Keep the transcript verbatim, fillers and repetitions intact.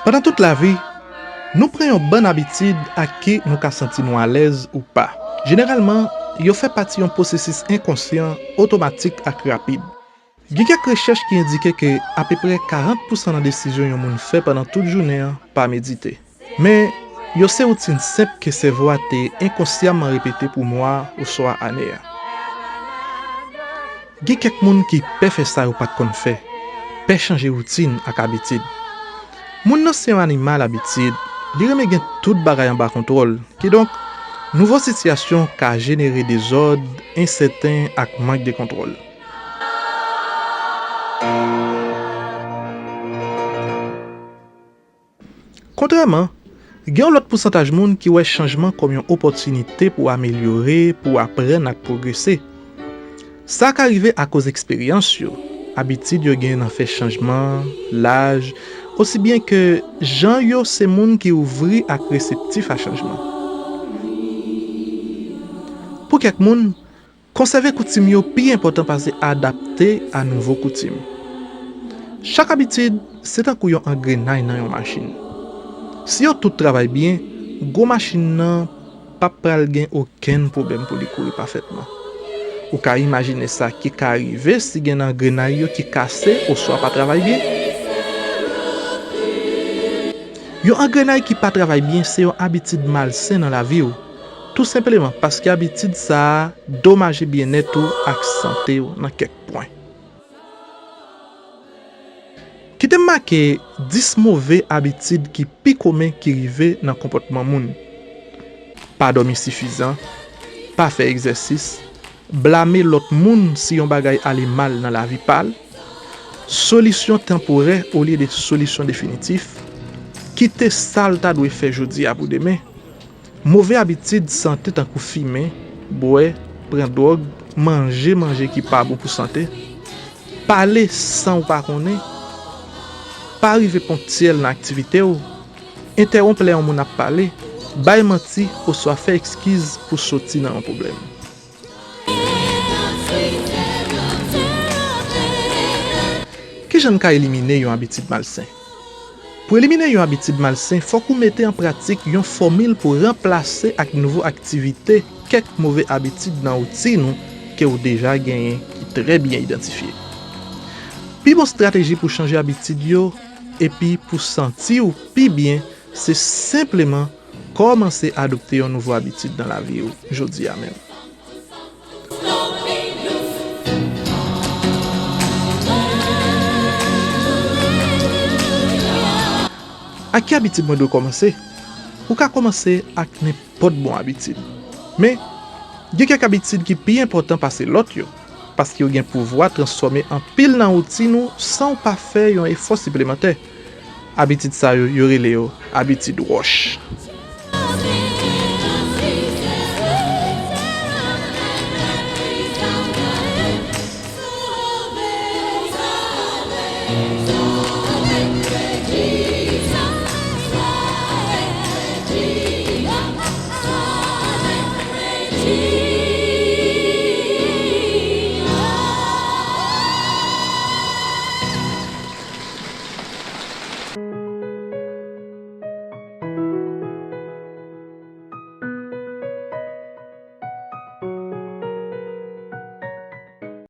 Pandan tout lavi, nou pran yon bann abitid ak ki nou ka santi nou alèz ou pa. Jeneralman, yo fè pati yon pwosesis enkonsyan, otomatik ak rapid. Gen kèk rechèch ki endike ke apeprè karant pousan nan desizyon yon moun fè pandan tout jounen an pa medite. Men, yo se woutin senp ke sèvo a te enkonsyaman repete pou mwa oswa ane a. Gen kèk moun ki pè fè sa yo pa t konn fè, pè chanje woutin ak abitid. Moun nan se yon animal abitid, li renmen gen tout bagay anba kontwòl. Kidonk, nouvo sitiyasyon ka jenere dezòd, ensèten ak mank de kontwòl. Kontrèman, gen yon lòt pousantaj moun ki wè chanjman kòm yon opòtinite pou amelyore, pou aprann ak pwogrese. Sa ka rive akoz eksperyans yo, abitid yo gen nan fè chanjman, laj, osi byen ke jan yo se moun ki ouvri ak reseptif a chanjman. Pou kèk moun, konsève koutim yo pi enpòtan pase adapte a nouvo koutim. Chak abitid se tankou yon angrenay nan yon machin. Si yo tout travay byen, gwo machin nan p ap pral gen okenn pwoblèm pou li kouri pafètman. Ou ka imajine sa ki ka rive si gen nan angrenay yo ki kase oswa pa travay byen? Yon angrenay ki pa travay byen se yon abitid malsen nan lavi w, tou senpleman paske abitid sa a domaje byennèt ou ak sante w nan kèk pwen. Kite m make dis move abitid ki pi komen ki rive nan konpòtman moun. Pa dòmi sifizan, pa fè egzèsis, blame lòt moun si yon bagay ale mal nan lavi pa l, solisyon tanporè olye de solisyon definitif, kite sa l ta dwe fè jodi a pou demen. Move abitid sante tankou fimen, bwè, pran dwòg, manje manje ki pa bon pou sante, pale san w pa konnen, pa rive ponktyèl nan aktivite w, entèwonp lè yon moun ap pale, bay manti oswa fè ekskiz pou soti nan yon pwoblèm. Kijan n ka elimine yon abitid malsen? Pou elimine yon abitid malsen, fòk ou mete an pratik yon fòmil pou ranplase ak nouvo aktivite kèk move abitid nan woutin ou ke w deja genyen ki trè byen idantifye. Pi bon estrateji pou chanje abitid yo epi pou santi w pi byen, se senpleman kòmanse adopte yon nouvo abitid nan lavi w jodi a menm. Ak ki abitid mwen dwe kòmanse? Ou ka kòmanse ak nenpòt bon abitid. Men, gen kèk abitid ki pi enpòtan pase lòt yo, paske yo gen pouvwa transfòme anpil nan woutin ou san w pa fè yon efò siplemantè. Abitid sa yo, yo rele yo abitid wòch.